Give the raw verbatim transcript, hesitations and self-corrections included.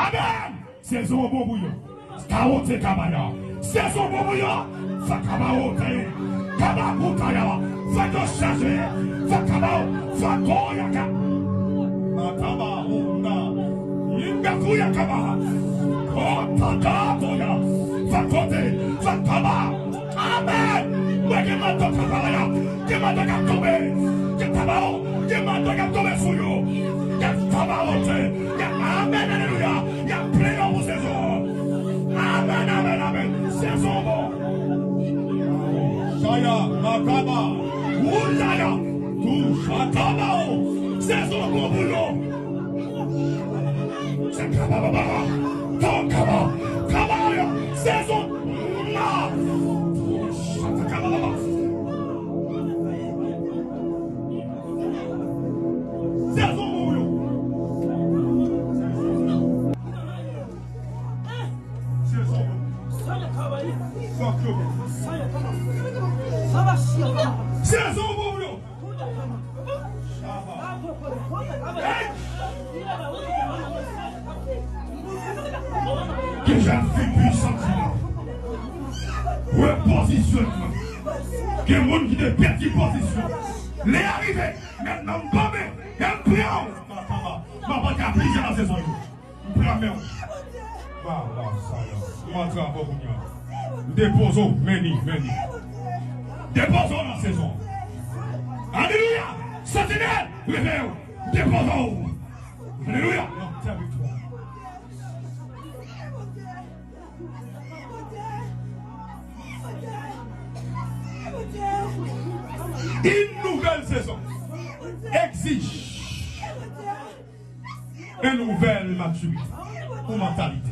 Amèn! Sezon bon pou yo. Kawote kabaya. Sezon bon pou yo. Fè kaba wote. Kaba koutaya. Fè yo chaje. Fè kaba. Fè koyaka. Makaba wonda. Yinga kuyakaba. Kota katoya. Fè kote. Fè kaba. Amèn. Mwen gen manto kabaya. Gen manto k ap tonbe. Gen kaba. Gen manto k ap tonbe sou yo. Gen kaba wote. Gen amèn. Alelouya. Y ap plen yo pou sezon. Amèn, amèn, amèn. Sezon bon. Saya, makaba, wulaya, tushataba. Sezon bon pou yo. Se kaba, baba. Ton kaba. Kaba, yo. Sezon. Ah. Sezon bon pou yo. Sezon bon. Fòk yo bon. Sezon bon pou yo. Hey! Deja fin pwisans la. Repozisyonman. Gen moun ki te pèdi pozisyon. Lè a rive, mentnan m kanpe, e m pran w. M ap antre a plizyè nan sezon yo. M pran men w. Ba, ba, sa yo. M antre avè w kounye a. M depoze w, men ni, men ni. Depoze w nan sezon. Alelouya! Santinèl, reveye w. M depoze w. Alelouya! Nan tèritwa. Une nouvelle saison exige une nouvelle maturité ou mentalité.